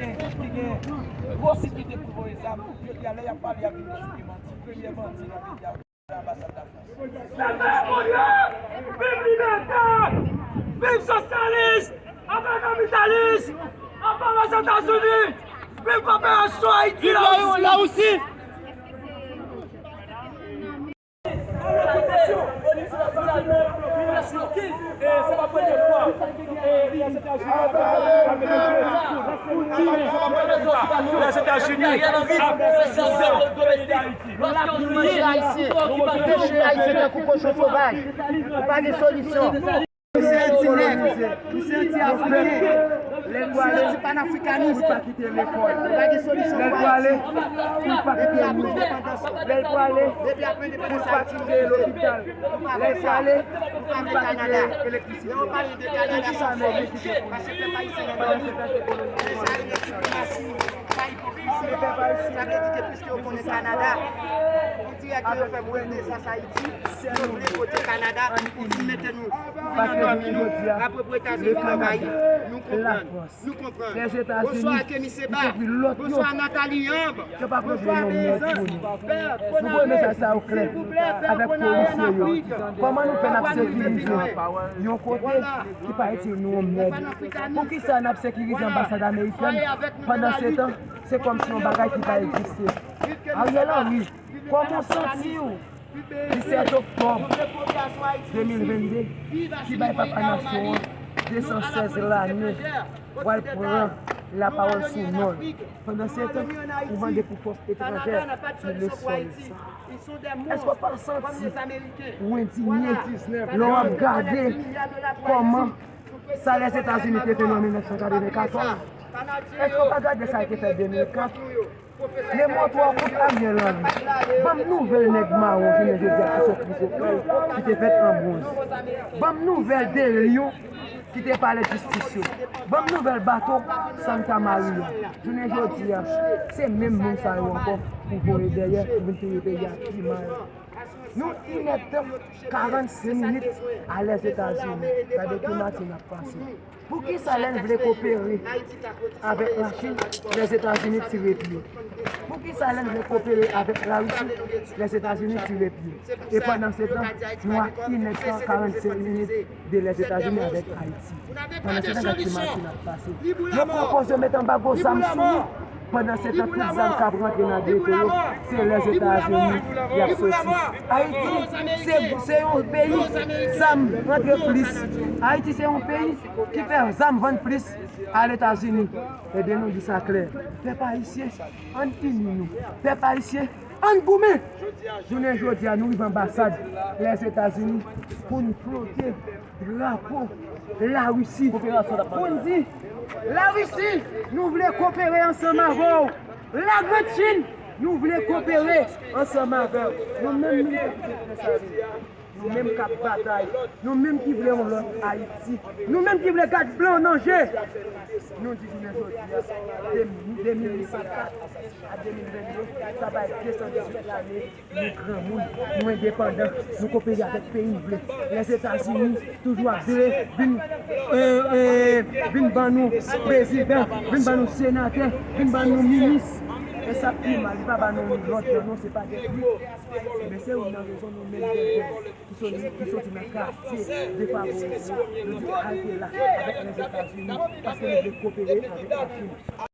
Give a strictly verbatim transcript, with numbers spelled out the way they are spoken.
ki gen gwo sit ki te pou voye zam, jodi a lè y ap pale y ap vin nan sou de bandi. Premye bandi nan peyi a, se anbasad Lafrans. Viv libète! Viv sosyalis! Anba kapitalis! Anba Lèzetazini! Viv koperasyon Ayiti! Viv Larisi! Lèzetazini ap peche Ayisyen tankou kochon sovaj. Ou pa gen solisyon. Ou se anti nèg, ou se anti afriken, ou se anti panafrikanis. Ou pa kite lekòl. Ou pa gen solisyon pou Ayiti. Depi apre endepandans. Depi apre endepandans Ayiti, nou pa vle sa. Nou pa vle Kanada. Lè yo pale de Kanada, sa fè pase pèp ayisyen nan danje. Sa vle di ke piske yo konnen Kanada, pou dirèk yo fè pou yo dezas Ayiti, yo vle vote Kanada pou vin mete nou, vin nan dòmi nou. Apre pou Etazini vin anvayi, nou konprann. Nou konprann. Bonswa Kemi Seba. Bonswa Nathalie Yamb. Bonswa Bezans. Silvouplè, pè Konate. Silvouplè, pè Konate Lafrik. Kòman nou fè n ap sekirize yon kote ki pa itil nou yon mèd? Poukisa n ap sekirize anbasad amerikèn pandan se tan se kòmsi yon bagay ki pa egziste? Ariel Henry, kòman w santi w disèt oktòb de mil vennde ki bay papa nasyon an de san sèz lane pou al pran lapawòl sou non l? Pandan se tan, ou mande pou fòs etranjè tounen sòl sa. Èske w pa santi ou endinye lè w ap gade kòman sa Lèzetazini te fè nou an mil nèf san katrevenkatòz? Èske w pa gade sa l te fè de mil kat? Lemotwa kont Ariel Henry. Ban m nouvèl nèg mawon jounen jodi a ki sot Krizopèl ki te fèt an bwonz. Ban m nouvèl de lyon ki te palè jistis yo. Ban m nouvèl bato Santa Maria. Jounen jodi a, se menm moun sa yo ankò pou voye dèyè pou vin touye peyi a pi mal. Nou inèdtan karannsenk minit a Lèzetazini. Gade ki maten n ap pase. Poukisa lè n vle kopere avèk Lachin, Lèzetazini tire pye? Poukisa lè n vle kopere avèk Larisi, Lèzetazini tire pye? E pandan se tan, nou a inèdtan karannsenk minit de Lèzetazini avèk Ayiti. Pandan se tan, gade ki maten n ap pase. Yo pran pòz yo met anbago zam sou nou. Pandan se tan, tout zam k ap rantre nan geto yo, se Lèzetazini y ap soti. Ayiti, se, se yon peyi zam rantre plis. Ayiti, se yon peyi ki fè zam vann plis a Etazini. Ebyen, nou di sa klè. Pèp ayisyen, ann ini nou. Pèp ayisyen, ann goumen! Jounen jodi a, nou rive anbasad Lèzetazini pou n flote drapo Larisi. Pou n di, Larisi, nou vle kopere ansanm avè w. Lagrann Chin, nou vle kopere ansanm avè w. Nou menm militan ki te fè sa, nou menm k ap batay, nou menm ki vle yon lòt Ayiti, nou menm ki vle gad blan nan je, nou di jounen jodi a, de, de mil uit san kat a de mil vennde, sa bay de san dizuit lane, nou granmoun, nou endepandan, nou kopere avèk peyi n vle. Lèzetazini toujou ap vle vin, e, e, vin ban nou prezidan, vin ban nou senatè, vin ban nou minis. E sa k pi mal, li pa ba nou lòt non, se pa de pli. Men se youn nan rezon nou menm dèyè ki soti, ki soti nan katye defavorize yo, nou di al te la avèk Lèzetazini, paske nou vle kopere avèk Lachin.